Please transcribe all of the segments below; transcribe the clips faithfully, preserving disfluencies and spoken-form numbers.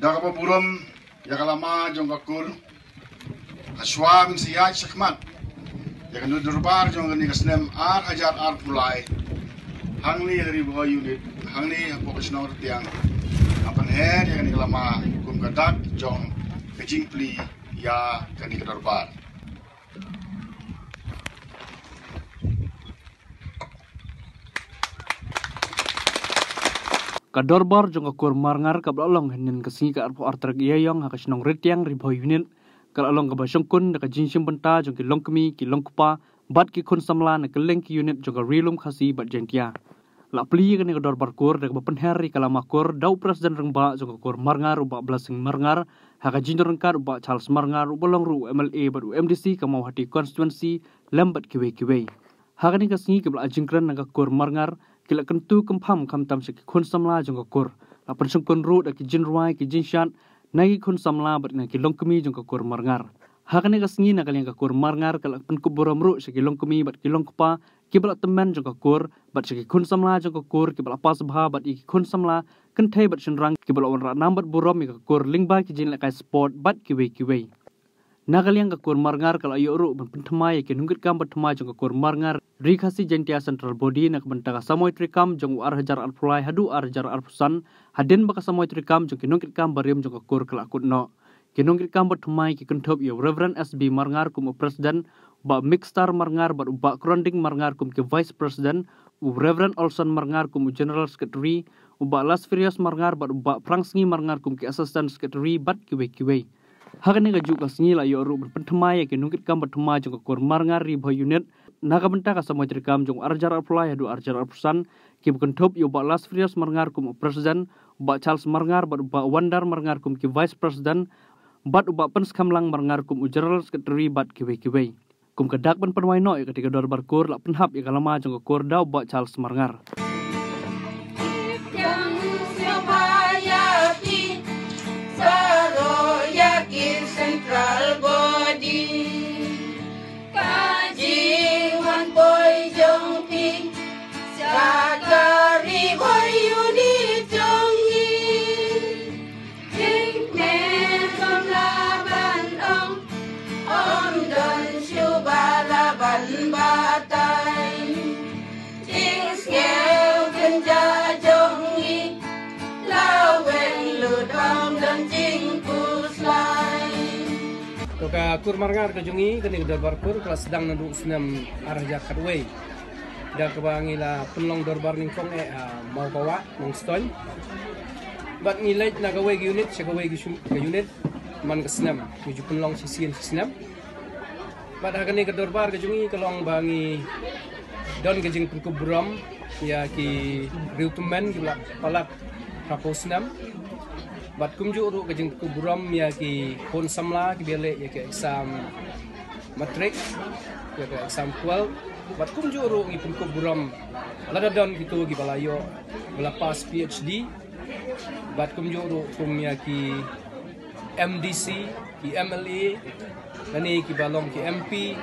Da kaba burom ïa ka lama jong ka kur, ha shuwa mynsiat shakhmat ïa ka nongdurbar jong kane ka snem ar hajar arphew lai, hangne ha Ri Bhoi Unit, hangne hapoh ka shnong Rtiang, nga pynher ïa kane ka lama kum ka dak jong ka jingplie ïa kane ka dorbar. Ka dorbar jong ka kur Marngar kaba la long hynnin ka sngi ka arphew ar tarik Ïaïong ha ka shnong Rtiang, Ri Bhoi Unit, ka la long kaba shongkun da ka jingshim bynta jong ki longkmie, ki longkpa bad ki khun samla na kylleng ki unit jong ka Ri Lum Khasi bad Jaintia. La plie ïa kane ka dorbar kur da kaba pynher ïa ka lama kur da u President Rangbah jong ka kur Marngar, u Bah Blessing Marngar, ha ka jingdon ryngkat u Bah Charles Marngar, uba long ruh u M L A bad u M D C ka Mawhati constituency, lem bad kiwei kiwei. Ha kane ka sngi kiba la jingkren na ka kur Marngar ki la kyntu kynpham khamtam sha ki khun samla jong ka kur. La pynshongkun ruh da ki jingrwai, ki jingshad na ki khun samla bad na ki longkmie jong ka kur Marngar. Ha kane ka sngi na ka liang ka kur Marngar ka la pynkup burom ruh sha ki longkmie bad ki longkpa kiba la tymmen jong ka kur, bad sha ki khun samla jong ka kur kiba la pass bha bad ïa ki khun samla kynthei bad shynrang kiba la wanrah nam bad burom ïa ka kur lyngba ki jinglehkai sport bad kiwei kiwei. Na ka liang ka kur Marngar ka la ïoh ruh ban pynthymmai ïa ki nongkitkam ba thymmai jong ka kur Marngar Ri Khasi Jaintia Central Body na ka bynta ka samoi treikam jong u ar hajar arphew lai haduh ar hajar arphew san, hadien ba ka samoi treikam jong ki nongkitkam barim jong ka kur ka la kut noh. Ki nongkitkam ba thymmai ki kynthup ïa u Reverend S B Marngar kum u President, u Bah Mixter Marngar bad u Bah Kronding Marngar kum ki Vice President, u Reverend Olson Marngar kum u General Secretary, u Bah Lasferius Marngar bad u Bah Prangsngi Marngar kum ki Assistant Secretary bad kiwei kiwei. Ha kane kajuh ka sngi la ïoh ruh ban pynthymmai ïa ki nongkitkam ba thymmai jong ka kur Marngar Ri Bhoi Unit na ka bynta ka samoi treikam jong u ar hajar arphew lai haduh ar hajar arphew san, kiba kynthup ïa u Bah Lasferius Marngar kum u President, u Bah Charles Marngar bad u Bah Wonder Marngar kum ki Vice President, bad u Bah Pynskhamlang Marngar kum u General Secretary bad kiwei kiwei. Kum ka dak ban pynwai noh ïa katei ka dorbar kur, la pynhap ïa ka lama jong ka kur da u Bah Charles Marngar. Yang sngewbha ïa phi, baroh ïa ki Central Body. Ka jingwan poi jong phi sha ka Ri Bhoi Unit jong ngi. Jingkmen ym lah ban ong, ym don shuh ba lah ban batai. Jingsngew kynja jong ngi la weng lut, ym don jingphuslai. To ka kur Marngar ka jong ngi, kane ka dorbar kur ka la sdang naduh u snem ar hajar khatwei. Da kaba ngi la pynlong dorbar nyngkong eh ha Mawkawah, Nongstoiñ. Bad ngi leit na kawei ka unit sha kawei ka shu-, ka unit man ka snem. Ngi ju pynlong shisien shisnem. Bad ha kane ka dorbar ka jong ngi ka long ba ngi don ka jingpynkup burom ïa ki riewtymmen kiba la palat arphew snem. Bad kumjuh ruh ka jingpynkup burom ïa ki khun samla kiba ïaleh ïa ki exam matric, ïa ki exam twelve. Bad kumjuh ruh ngi pynkup burom lada don kito kiba la ïoh, ba la pass P H D. Bad kumjuh ruh kum ïa ki M D C, ki M L A, lane kiba long ki M P.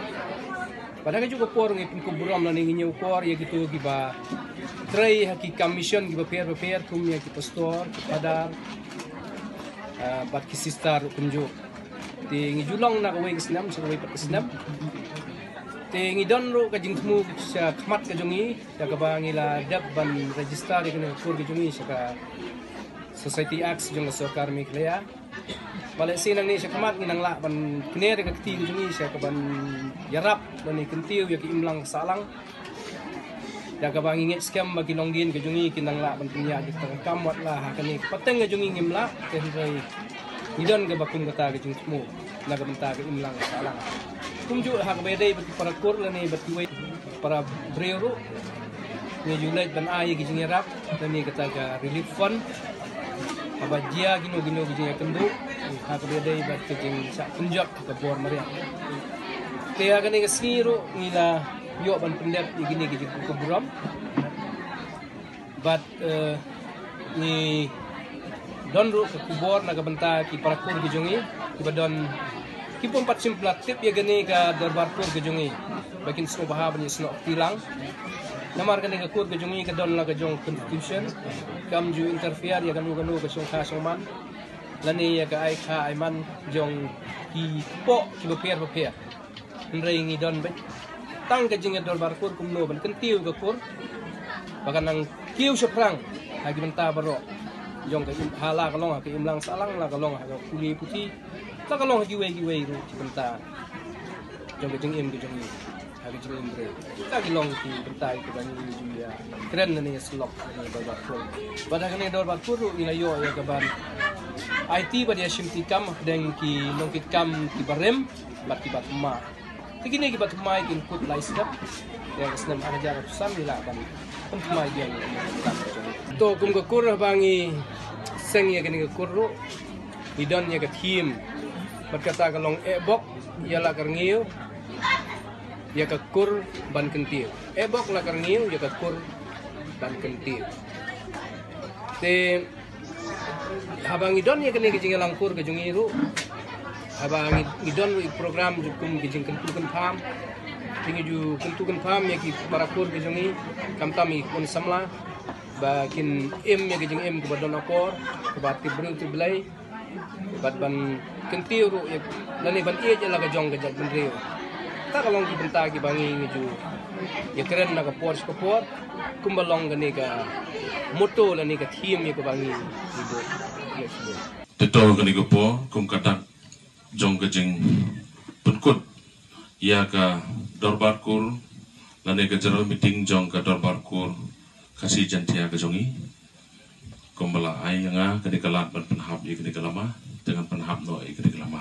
Bad ha kajuh ka por ngi pynkup burom lane ngi ñiewkor ïa kito kiba trei ha ki kam mission kiba pher bapher, kum ïa ki pastor, ki padar, ah, bad ki sister ruh kumjuh. Te ngi ju long na kawei ka snem sha kawei pat ka snem. Te ngi don ruh ka jingthmu sha khmat ka jong ngi, da kaba ngi la dep ban register ïa kane ka kur ka jong ngi sha ka Society Acts jong ka sorkar Meghalaya. Ba lehse nangne sha khmat ngi nang lah ban kner ïa ka kti ka jong ngi sha kaban ïarap lane kyntiew ïa ka imlang sahlang. Da kaba ngi ngeit skhem ba ki longdien ka jong ngi kin nang lah ban pynïaid ïa kata ka kam, wat la ha kane ka pateng ka jong ngi ngim lah, te hynrei ngi don kaba kum kata ka jingthmu na ka bynta ka imlang sahlang. Kumjuh ha kaba ïadei bad ki para kur lane bad kiwei para briew ruh, ngi ju leit ban ai ïa ki jingïarap lane kata ka relief fund. Haba jia kino kino ki jingïakynduh ha kaba ïadei bad ka jingshah pynjot ka bor mariang. Te ha kane ka sngi ruh ngi la ïoh ban pyndep ïa kine ki jingpynkup burom. Bad, eh, ngi don ruh ka khubor na ka bynta ki para kur ki jong ngi kiba don, kim pat shym la tip ïa kane ka dorbar kur ki jong ngi, ba kin sngewbha ban ïasnoh kti lang. Namar kane ka kur ki jong ngi ka don la ka jong constitution, kam ju interfere ïa kano kano ka shongkha shongman. lane ïa ka ai kha ai man jong ki kpoh kiba pher ba pher. Hynrei ngi don beit tang ka jingïadorbar kur kumno ban kyntiew ka kur ba kan nang kiew shaphrang ha ki bynta baroh jong ka im, ha la ka long ha ka imlang sahlang, la ka long ha ka pule puthi, la ka long ha kiwei kiwei ruh ki bynta jong ka jingim ka jong ngi ha ka jingim briew. Ka ki long ki bynta kiba ngi ju ïa kren na ne syllok na ne dorbar kur. Bad ha kane dorbar kur ruh ngi la ïoh ïa ka ban aiti bad ïa shimti kam hapdeng ki nongkitkam kiba rim bad kiba thymmai. Te kine kiba thymmai kin kut lai step. Ïa ka snem ar hajar arphew san ngi lah ban pynthymmai biang ïa kine kiba thymmai. To kum ka kur haba ngi seng ïa kane ka kur ruh ngi don ïa ka theme bad kata ka long eh bok ïa la ka rngiew ïa ka kur ban kyntiew. Eh bok la ka rngiew ïa ka kur ban kyntiew. Te haba ngi don ïa kane ka jingïalang kur ka jong ngi ruh, haba ngi, ngi don ruh ïa ka program jong kum ka jingkyntu kynpham, te ngi ju kyntu kynpham ïa ki para kur ka jong ngi, khamtam ïa ki khun samla ba kin im ïa ka jingim kaba don akor, kaba tip briew tip Blei. Bad ban kyntiew ruh ïa lane ban ïeit ïa la ka jong ka jaitbynriew. Kata ka long ki bynta kiba ngi ngi ju ïa kren na ka por sha ka por kumba long kane ka motto lane ka theme ïa kaba ngi ngi buh ïa shuh. Te to kane ka por kum ka dak jong ka jingpynkut ïa ka dorbar kur lane ka general meeting jong ka dorbar kur Khasi Jaintia ka jong ngi. Kumba la ai ïa nga kane ka lad ban pynhap ïa kane ka lama, te ngan pynhap noh ïa kane ka lama.